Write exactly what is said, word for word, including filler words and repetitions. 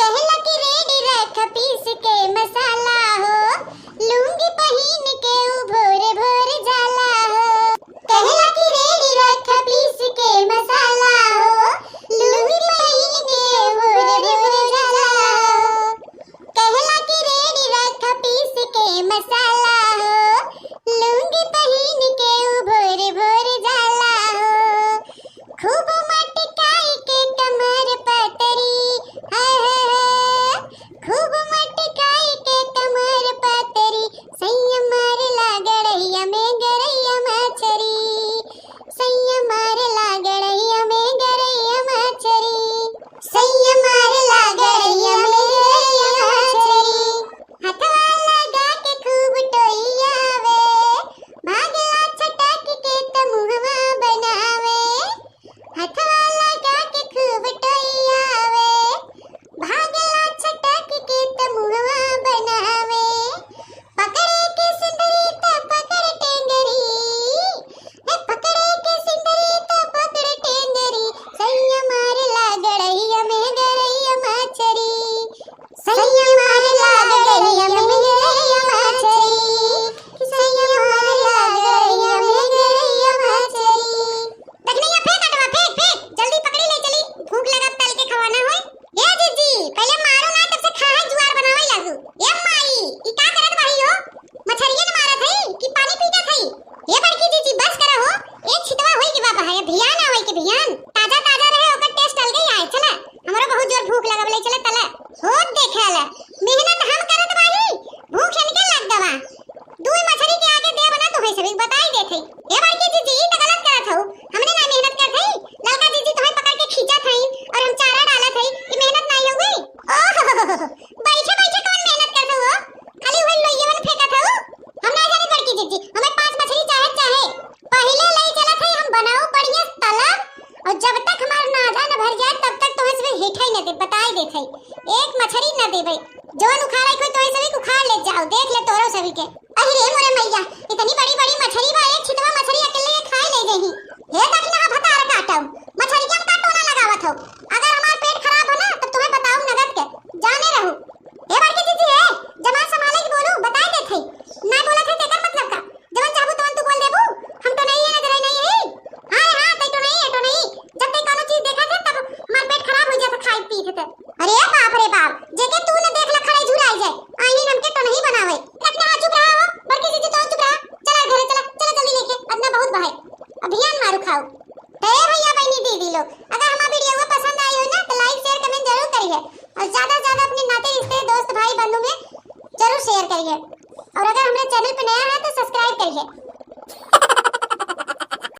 कहला कि रेडी रख पीस के मसाला हो, लुंगी पहिन के उ भोर भोर जाला हो। कहला कि रेडी रख पीस के मसाला हो, लुंगी पहिन के उ भोर भोर जाला हो। कहला कि रेडी रख पीस के मसाला हो, लुंगी पहिन के उ भोर भोर जाला हो। खूब मटकाई के कमर पतरी, हाय हाय हाय। खूब मटकाई के कमर पतरी, सैया मारेला गड़हिया में गरैया मछरी। सैया मारेला गड़हिया में गरैया मछरी। सैया मारेला गड़हिया में गरैया मछरी। हथवा लगा के खूब टोइयावे, भागला छटक के त मुहवा बनावे। हथवा लगा के खूब टोइयावे, भागला छटक के त मुहवा बनावे। पकड़े के सिंदरी त पकड़ टेंगरी, हे पकड़े के सिंदरी त पकड़ टेंगरी, सैया मारेला गड़हिया में गरैया मछरी। सैया मारेला गड़हिया में गरैया मछरी, सैया मारेला गड़हिया में गरैया मछरी। दखिनैया फेंक अटवा, फेंक, फेंक, जल्दी पकड़ी ले चली, भूख लगत तल के खवाना होई। ए जीजी, पहिले मारो ना, तब से खाए जुआर बनावे लागू। ए माई, ई का करत बाही हो? मछरियन मारत हई कि पानी पीटत हई? ए बड़की जीजी, बस करा हो, एक छितवा होई के बाबा है, भियान आवै के भियान। ताजा ताजा रहे, ओकर टेस्ट अलगे आए। चला, हमरो बहुत जोर भूख लगल बा, चला तला। होत देखे ले, मेहनत हम करत बाही, भूख इनके लग गवा। दुई मछरी के आगे देब ना तोहे सभी, बताई देत हई। ए बड़की जीजी, ई त गलत करत हऊ, हमने ना मेहनत करत हई, ललका जीजी तोहे पकड़ के खींचत हई और हम चारा डालत हई, ई मेहनत नाई हउवे। ओहो, बैठे बैठे कौन मेहनत करत हऊ हो? खाली वही लोइयवन फेंकत हऊ। हम ना जानी बड़की जीजी, हमें पांच मछरी चाहे चाहे। पहिले ले चलत हई हम बनाऊ बढ़िया तलब, और जब तक हमार नाजा न भर जाए तब तक तोहे सभी हेठा ही न दे, बताई देत हई। एक मछरी न देबै, जवन उखाड़े कोई तोहे सभी उखाड़ ले जाओ, देख ले तोरो सभी के। अरे रे मोरे मैया, इतनी बड़ी बड़ी मछरी बा, एक छितवा मछरी अकेले के खाए ले गई। हे दखिनहा भतार काटम, मछरी के हम का टोना लगावत हो? अगर हमार पेट खराब हो ना तब तुम्हें बताऊ नगद के, जाने रहू। ए बड़की जीजी, ए, जबान संभाले के बोलू, बताई देत हई। ना बोलत है तेकर मतलब का? जवन चाहबू तवन तू बोल देबू। हम टोनइये ना देले नहीं है। हाँ, हाँ, तई टोनई है, टोनई। जब तई कोनो चीज देखत है तब हमार पेट खराब हो जात है खाई पीत है। अरे बाप रे बाप, जेके तू न देख ला खड़े झुराई जाए। आईनी हमके टोनई बनावे। रखना हाथ चुप रहा हो, बड़की जीजी तो चुप रहा। चला घरे चला, चला जल्दी लेके, अदना बहुत बहाई। अभियान मारू खाओ। तो ए भैया बहनी दीदी लोग, अगर हमार वीडियो पसंद आई हो ना तो like share comment जरूर करिए और ज्यादा से ज्यादा अपने नाते रिश्ते दोस्त भाई बंधु में जरूर share करिए और अगर हमारे channel पे नया है तो subscribe करिए।